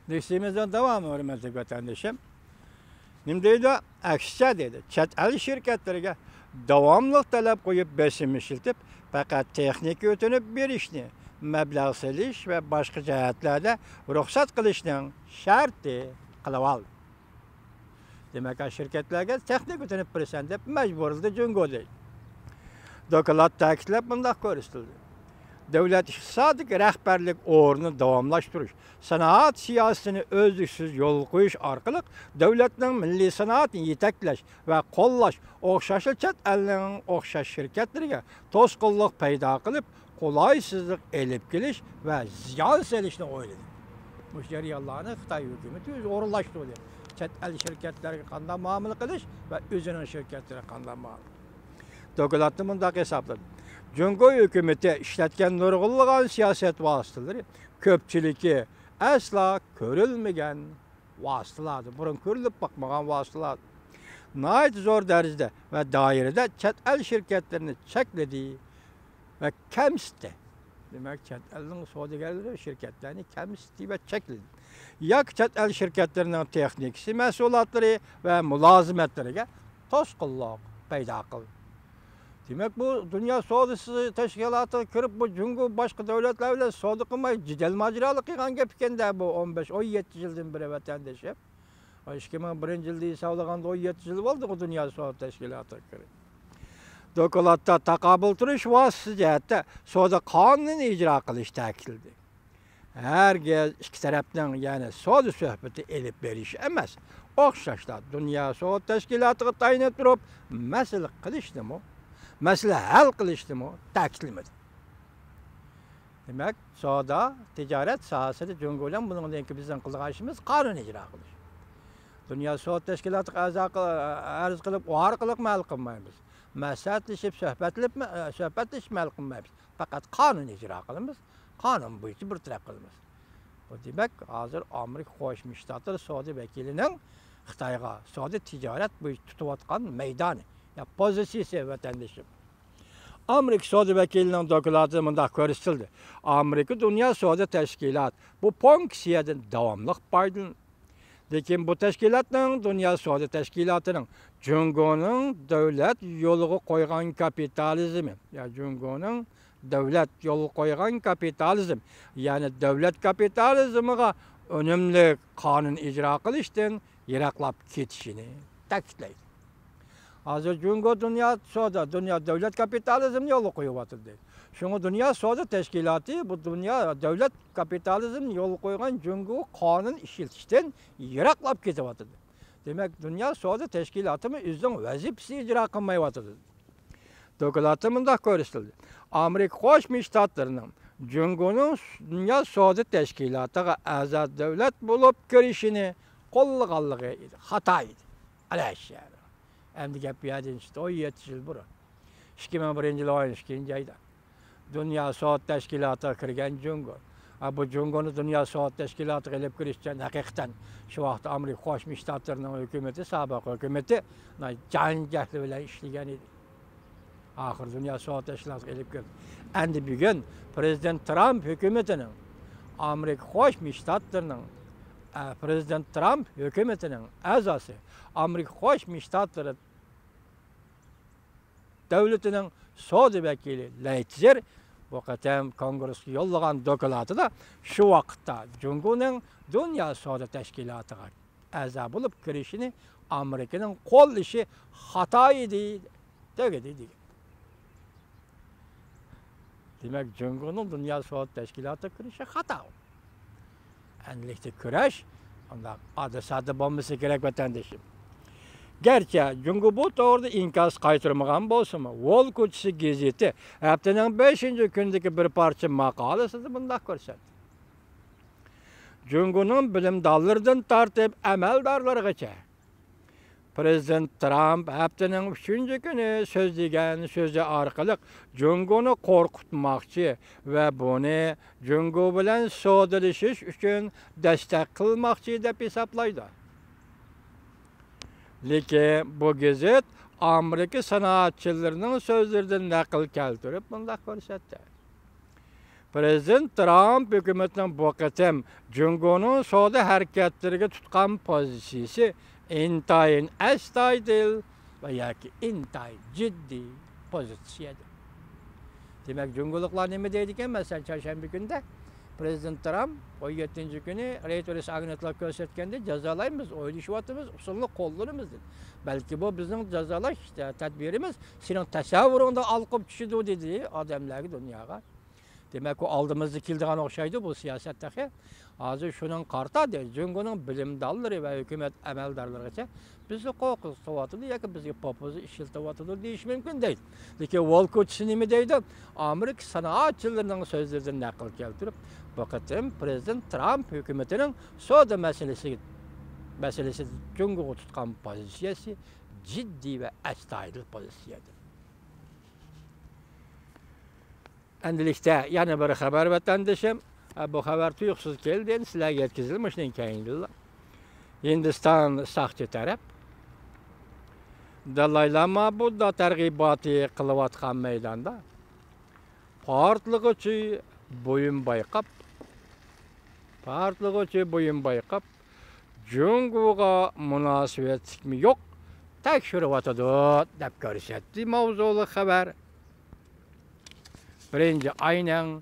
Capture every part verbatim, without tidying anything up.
نېسىمىزنىڭ داۋامى، ھۆرمەتلىك ۋەتەندىشىم. نېمە دەيدۇ؟ ئەكسىچە دەيدۇ، چەت ئەل شىركەتلىرىگە داۋاملىق تەلەپ قويۇپ، بېسىم ئىشلىتىپ، پەقەت تېخنىكا ئۆتۈنۈپ بېرىشنى، مەبلەغ سېلىش ۋە باشقا جەھەتلەردە رۇخسەت قىلىشنىڭ شەرتى قىلىۋالدى. دېمەك، شىركەتلەرگە تېخنىكا ئۆتۈنۈپ بېرىسەن دەپ مەجبۇرلىدى جۇڭگو دەيدۇ. دوكلات تەكىتلەپ مۇنداق كۆرسىتىلدى: دۆلەت ئىقتىسادىي رەھبەرلىك ئورنىنى داۋاملاشتۇرۇش، سانائەت سىياسىتىنى ئۈزلۈكسىز يولغا قويۇش ئارقىلىق دۆلەتنىڭ مىللىي سانائەتنى يېتەكلەش ۋە قوللاش، ئوخشاشلا چەت ئەلنىڭ ئوخشاش شىركەتلىرىگە توسقۇنلۇق پەيدا قىلىپ، قولايسىزلىق ئېلىپ كېلىش ۋە زىيان سېلىشنى ئويلىدى. مۇشۇ جەريانلارنى خىتاي ھۆكۈمىتى ئۆزى ئورۇنلاشتۇردى. چەت ئەل شىركەتلەرگە قانداق مۇئامىلە قىلىش ۋە ئۆزىنىڭ شىركەتلىرىگە قانداق مۇئامىلە. دوكلاتتا مۇنداق ھېسابلىدى: جۇڭگو ھۆكۈمىتى ئىشلەتكەن نۇرغۇنلىغان سىياسەت ۋاسىتىلىرى كۆپچىلىككە ئەسلا كۆرۈلمىگەن ۋاسىتىلاردۇر، بۇرۇن كۆرۈلۈپ باقمىغان ۋاسىتىلاردۇر. ناھايىتى زور دەرىجىدە ۋە دائىرىدە چەت ئەل شىركەتلىرىنى چەكلىدى ۋە كەمسىتتى. دېمەك، چەت ئەلنىڭ سودىگەرلىرى، شىركەتلەرنى كەمسىتتى ۋە چەكلىدى. ياكى چەت ئەل شىركەتلىرىنىڭ تېخنىكىسى، مەھسۇلاتلىرى ۋە مۇلازىمەتلىرىگە توسقۇنلۇق پەيدا قىلدى. دېمەك، بۇ دۇنيا سودىسى تەشكىلاتىغا كىرىپ، بۇ جۇڭگو باشقا دۆلەتلەر بىلەن سودا قىلماي، جېدەل ماجىرالار قىلغان گەپ ئىكەن-دە، بۇ ئون بەش، ئون يەتتە يىلدىن بېرى، ۋەتەندىشىم. ئىككى مىڭ بىرىنچى يىلدا ھېسابلىغاندا، ئون يەتتە يىل بولدى دۇنيا سودا تەشكىلاتىغا كىرىپ. دوكلاتتا تاقابىل تۇرۇش ۋاسىتىسى جەھەتتە سودا قانۇنىنى ئىجرا قىلىش تەكىتلىدى. ھەرگىز ئىككى تەرەپنىڭ، يەنى سودا سۆھبىتى ئېلىپ بېرىش ئەمەس، ئوخشاشلا دۇنيا سودا تەشكىلاتىغا تايىنىپ تۇرۇپ مەسىلە قىلىشنىمۇ، مەسىلە ھەل قىلىشنىمۇ تەكىتلىمىدى. دېمەك، سودا، تىجارەت ساھەسىدە جۇڭگو بىلەن بۇنىڭدىن كېيىن بىزنىڭ قىلىدىغان ئىشىمىز قانۇن ئىجرا قىلىش. دۇنيا سودا تەشكىلاتىغا ئەزا قىل-، ئەرز قىلىپ، ئۇ ئارقىلىقمۇ ھەل قىلمايمىز. مەسلىھەتلىشىپ، سۆھبەتلىشىپمۇ، سۆھبەتلىشىپمۇ ھەل قىلمايمىز. پەقەت قانۇن ئىجرا قىلىمىز، قانۇن بويىچە بىر تەرەپ قىلىمىز. بۇ دېمەك، ھازىر ئامېرىكا قوشما شتاتلىرى سودا ۋەكىلىنىڭ خىتايغا سودا تىجارەت بويىچە تۇتۇۋاتقان مەيدانى، يا پوزىتسىيىسى، ۋەتەندىشىم. ئامېرىكا سودا ۋەكىلىنىڭ دوكلاتىدا مۇنداق كۆرسىتىلدى: ئامېرىكا دۇنيا سودا تەشكىلاتى بۇ فۇنكسىيەدىن داۋاملىق پايدىلىنىدۇ. لېكىن بۇ تەشكىلاتنىڭ، دۇنيا سودا تەشكىلاتىنىڭ جۇڭگونىڭ دۆلەت يولغا قويغان كاپىتالىزمى، يا جۇڭگونىڭ دۆلەت يولغا قويغان كاپىتالىزم، يەنى دۆلەت كاپىتالىزمىغا ئۈنۈملۈك قانۇن ئىجرا قىلىشتىن يىراقلاپ كېتىشىنى تەكىتلەيدۇ. ھازىر جۇڭگو دۇنيا سودا، دۇنيا دۆلەت كاپىتالىزمنى يولغا قويۇۋاتىدۇ. شۇڭا دۇنيا سودا تەشكىلاتى بۇ دۇنيا دۆلەت كاپىتالىزمنى يولغا قويغان جۇڭگو قانۇن ئىشلىتىشتىن يىراقلاپ كېتىۋاتىدۇ. دېمەك، دۇنيا سودا تەشكىلاتىمۇ ئۆزىنىڭ ۋەزىپىسىنى ئىجرا قىلمايۋاتىدۇ. دوكلاتتا مۇنداق كۆرسىتىلدى: ئامېرىكا قوشما شتاتلىرىنىڭ جۇڭگونىڭ دۇنيا سودا تەشكىلاتىغا ئەزا دۆلەت بولۇپ كىرىشىنى قوللىغانلىقى خاتا ئىدى. ئەلەششەر. ئەمدى گەپ بۇ يەردىن چىقتى، ئون يەتتە يىل بۇرۇن. ئىككى مىڭ بىرىنچى يىل ئون ئىككىنچى ئايدا دۇنيا سودا تەشكىلاتىغا كىرگەن جۇڭگو. ئا، بۇ جۇڭگونى دۇنيا سودا تەشكىلاتىغا ئېلىپ كىرىش ئۈچۈن ھەقىقەتەن شۇ ۋاقىتتا ئامېرىكا قوشما شتاتلىرىنىڭ ھۆكۈمىتى، سابىق ھۆكۈمىتى جان جەھلى بىلەن ئىشلىگەن ئىدى. ئاخىرى دۇنيا سودا تەشكىلاتىغا ئېلىپ كىردى. ئەمدى بۈگۈن پرېزىدېنت ترامپ ھۆكۈمىتىنىڭ، ئامېرىكا قوشما شتاتلىرىنىڭ، ئە، پرېزىدېنت ترامپ ھۆكۈمىتىنىڭ ئەزاسى، ئامېرىكا قوشما شتاتلىرى دۆلىتىنىڭ سودا ۋەكىلى لەيتزېر بۇ قېتىم كونگرېسقا يوللىغان دوكلاتىدا شۇ ۋاقىتتا جۇڭگونىڭ دۇنيا سودا تەشكىلاتىغا ئەزا بولۇپ كىرىشىنى ئامېرىكىنىڭ قوللىشى خاتا ئىدى، دېگىدى دېگەن. دېمەك، جۇڭگونىڭ دۇنيا سودا تەشكىلاتىغا كىرىشى خاتا. ئەنلىكتە كۈرەش ئۇنداق ئاددىي-ساددا بولمىسا كېرەك، ۋەتەندىشىم. گەرچە جۇڭگو بۇ توغرىدا ئىنكاس قايتۇرمىغان بولسىمۇ، ۋول كوچىسى گېزىتى ھەپتىنىڭ بەشىنچى كۈنىدىكى بىر پارچە ماقالىسىدە مۇنداق كۆرسەتتى: جۇڭگونىڭ بىلىمدانلىرىدىن تارتىپ ئەمەلدارلىرىغىچە، پرېزىدېنت ترامپ ھەپتىنىڭ ئۈچىنچى كۈنى سۆزلىگەن سۆزى ئارقىلىق جۇڭگونى قورقۇتماقچى ۋە بۇنى جۇڭگو بىلەن سودىلىشىش ئۈچۈن دەستەك قىلماقچى دەپ ھېسابلايدۇ. لېكىن بۇ گېزىت ئامېرىكا سانائەتچىلىرىنىڭ سۆزلىرىدىن نەقىل كەلتۈرۈپ مۇنداق كۆرسەتتى: پىرېزىدېنت ترامپ ھۆكۈمىتىنىڭ بۇ قېتىم جۇڭگونىڭ سودا ھەرىكەتلىرىگە تۇتقان پوزىتسىيىسى ئىنتايىن ئەستايىدىل ۋە ياكى ئىنتايىن جىددىي پوزىتسىيەدە. دېمەك، جۇڭگولۇقلار نېمە دەيدىكەن؟ مەسىلەن، چارشەنبە كۈنىدە پىرېزىدېنت ترامپ ئون يەتتىنچى كۈنى رويتېرس ئاگېنتلىقىغا كۆرسەتكەندە، جازالايمىز، ئويلىشىۋاتىمىز، ئۇسۇلنى قوللىنىمىز دېدى. بەلكى بۇ بىزنىڭ جازالاش تەدبىرىمىز سېنىڭ تەسەۋۋۇرۇڭدا ئالقىپ چۈشىدۇ دېدى ئادەملەرگە، دۇنياغا. دېمەك، ئۇ ئالدىمىزدا كېلىدىغان ئوخشايدۇ بۇ سىياسەت تېخى. ھازىر شۇنىڭغا قارىتا، جۇڭگونىڭ بىلىمدانلىرى ۋە ھۆكۈمەت ئەمەلدارلىرىغىچە بىزنى قورقۇتۇۋاتىدۇ ياكى بىزگە پوپۇزا ئىشلىتىۋاتىدۇ دېيىش مۇمكىن دەيدۇ. لېكىن ۋولكوۋىچ نېمە دەيدۇ؟ ئامېرىكا سانائەتچىلىرىنىڭ سۆزلىرىدىن نەقىل كەلتۈرۈپ، بۇ قېتىم پىرېزىدېنت ترامپ ھۆكۈمىتىنىڭ سودا مەسىلىسى، مەسىلىسىدە جۇڭگوغا تۇتقان پوزىتسىيەسى جىددىي ۋە ئەستايىدىل پوزىتسىيەدۇر. ئەمدىلىكتە يەنە بىر خەۋەر، ۋەتەندىشىم. ئە، بۇ خەۋەر تۇيۇقسىز كەلدى، ئەمدى سىلەرگە يەتكۈزىمەن مۇشۇنىڭ كەينىدىلا. ھىندىستان ساقچى تەرەپ دالاي لاما بۇددا تەرغىباتى قىلىۋاتقان مەيداندا پارتلىغۇچى بۇيۇم بايقاپ، پارتلىغۇچى بۇيۇم بايقاپ، جۇڭگوغا مۇناسىۋەتلىكمۇ يوق، تەكشۈرۈۋاتىدۇ، دەپ كۆرسەتتى ماۋزۇلۇق خەۋەر. بىرىنچى ئاينىڭ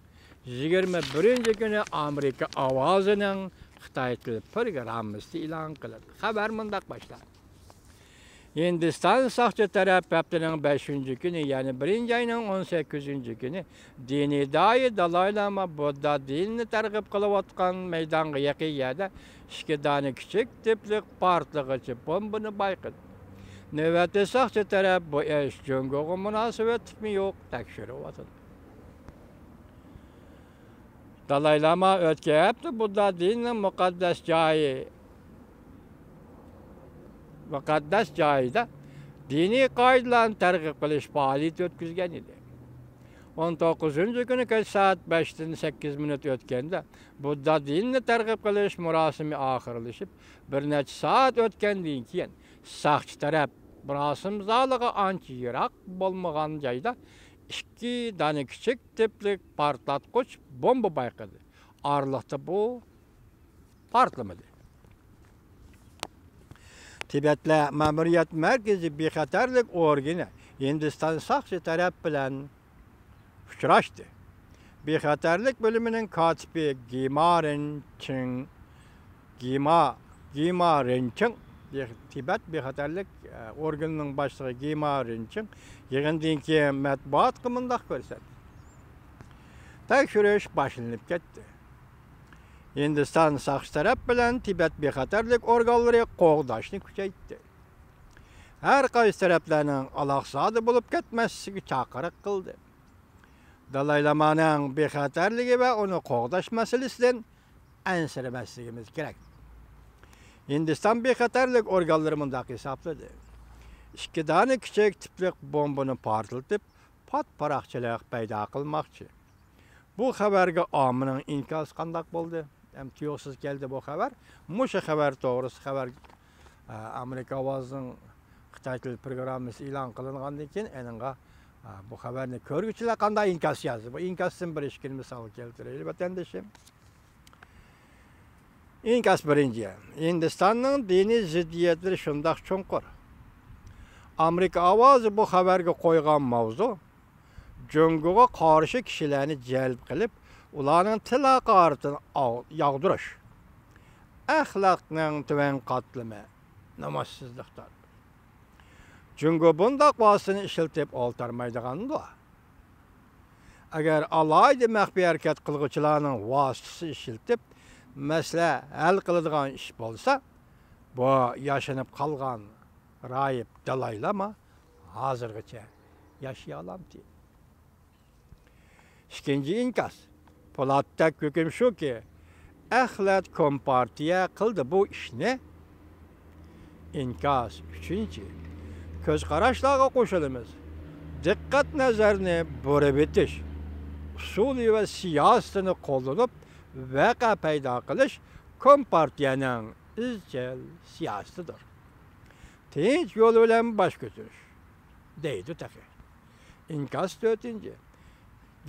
يىگىرمە بىرىنچى كۈنى ئامېرىكا ئاۋازىنىڭ خىتاي تىل پروگراممىسىدا ئېلان قىلىندى. خەۋەر مۇنداق باشلانغان. ھىندىستان ساقچى تەرەپ ھەپتىنىڭ بەشىنچى كۈنى، يەنى بىرىنچى ئاينىڭ ئون سەككىزىنچى كۈنى دىنىي داھىي دالاي لاما بۇددا دىنىنى تەرغىب قىلىۋاتقان مەيدانغا يېقىن يەردە ئىككى دانە كىچىك تىپلىق پارتلىغۇچى بومبىنى بايقىدى. نۆۋەتتە ساقچى تەرەپ بۇ ئىش جۇڭگوغا مۇناسىۋەتلىكمۇ يوق، تەكشۈرۈۋاتىدۇ. دالاي لاما ئۆتكەن ھەپتە بۇددا دىنىنىڭ مۇقەددەس جايى، مۇقەددەس جايىدا دىنىي قائىدىلەرنى تەرغىب قىلىش پائالىيىتى ئۆتكۈزگەن ئىدى. ئون توققۇزىنچى كۈنى كەچ سائەت بەشتىن سەككىز مىنۇت ئۆتكەندە بۇددا دىنىنى تەرغىب قىلىش مۇراسىمى ئاخىرلىشىپ، بىر نەچچە سائەت ئۆتكەندىن كېيىن، ساقچى تەرەپ مۇراسىم زالىغا ئانچە يىراق بولمىغان جايدا ئىككى دانە كىچىك تىپلىق پارتلاتقۇچ بومبا بايقىدى. ئارىلىقتا بۇ پارتلىمىدى. تىبەتلەر مەمۇرىيەت مەركىزى بىخەتەرلىك ئورگىنى ھىندىستان ساقچى تەرەپ بىلەن ئۇچراشتى. بىخەتەرلىك بۆلۈمىنىڭ كاتىپى گىما رېنچىڭ، گىما، گىما رېنچىڭ، بىخ-، تىبەت بىخەتەرلىك، ئە، ئورگىنىنىڭ باشلىقى گىما رېنچىڭ يىغىندىن كېيىن مەتبۇئاتقا مۇنداق كۆرسەتتى: تەكشۈرۈش باشلىنىپ كەتتى. ھىندىستان ساقچى تەرەپ بىلەن تىبەت بىخەتەرلىك ئورگانلىرى قوغداشنى كۈچەيتتى. ھەر قايسى تەرەپلەرنىڭ ئالاقىسىزادە بولۇپ كەتمەسلىكىگە چاقىرىق قىلدى. دالاي لامانىڭ بىخەتەرلىكى ۋە ئۇنى قوغداش مەسىلىسىدىن ئەنسىرىمەسلىكىمىز كېرەك. ھىندىستان بىخەتەرلىك ئورگانلىرى مۇنداق ھېسابلىدى: ئىككى دانە كىچىك تىپلىق بومبىنى پارتلىتىپ، پات-پاراقچىلىق پەيدا قىلماقچى. بۇ خەۋەرگە ئاممىنىڭ ئىنكاسى قانداق بولدى؟ ھەم تۇيۇقسىز كەلدى بۇ خەۋەر. مۇشۇ خەۋەر توغرىسىدا خەۋەر، ئە، ئامېرىكا ئاۋازىنىڭ خىتاي تىل پروگراممىسى ئېلان قىلىنغاندىن كېيىن ئېنىڭغا، ئە، بۇ خەۋەرنى كۆرگۈچىلەر قانداق ئىنكاس يازدى؟ بۇ ئىنكاستىن بىر ئىككىنى مىسال كەلتۈرەيلى، ۋەتەندىشىم. ئىنكاس بىرىنچى. ھىندىستاننىڭ دىنىي زىددىيەتلىرى شۇنداق چوڭقۇر. ئامېرىكا ئاۋازى بۇ خەۋەرگە قويغان ماۋزۇ، جۇڭگوغا قارشى كىشىلەرنى جەلپ قىلىپ، ئۇلارنىڭ تىل ھاقارىتىنى ئاغ-، ياغدۇرۇش. ئەخلاقنىڭ تۆۋەن قاتلىمى، نومۇسسىزلىقتۇر. جۇڭگو بۇنداق ۋاسىتىنى ئىشلىتىپ ئولتۇرمايدىغاندۇ؟ ئەگەر ئالاھىدە مەخپىي ھەرىكەت قىلغۇچىلارنىڭ ۋاسىتىسى ئىشلىتىپ مەسىلە ھەل قىلىدىغان ئىش بولسا، بۇ ياشىنىپ قالغان راھىب دالاي لاما ھازىرغىچە ياشىيالامتى؟ ئىككىنچى ئىنكاس. پولاتتەك ھۆكۈم شۇكى، ئەخلەت كومپارتىيە قىلدى بۇ ئىشنى. ئىنكاس ئۈچىنچى. كۆز قاراشلارغا قوشۇلىمىز. دىققەت نەزەرنى بۇرىۋېتىش ئۇسۇلى ۋە سىياسىتىنى قوللىنىپ، ۋەقە پەيدا قىلىش كومپارتىيەنىڭ ئىزچىل سىياسىتىدۇر. تىنچ يول بىلەن باش كۆتۈرۈش، دەيدۇ تېخى. ئىنكاس تۆتىنچى.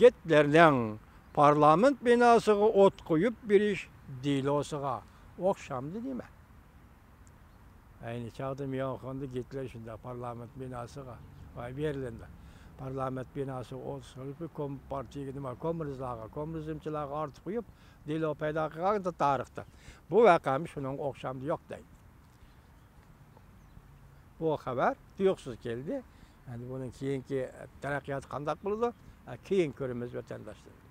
گىتلېرنىڭ پارلامېنت بىناسىغا ئوت قويۇپ بېرىش دېلوسىغا ئوخشامدۇ نېمە؟ ئەينى چاغدا مياۋخېندا گىتلېر شۇنداق پارلامېنت بىناسىغا، ۋاي، بېرلىندا پارلامېنت بىناسىغا ئوت قويۇپ، كوم-، پارتىيىگە نېمە، كوممۇنىستلارغا، كوممۇنىزمچىلارغا ئارتىپ قويۇپ، دېلو پەيدا قىلغان تارىختا. بۇ ۋەقەمۇ شۇنىڭغا ئوخشامدۇ يوق دەيدۇ. بۇ خەۋەر تۇيۇقسىز كەلدى. ئەمدى بۇنىڭ كېيىنكى تەرەققىياتى قانداق بولىدۇ؟ ھە، كېيىن كۆرىمىز، ۋەتەنداشلار.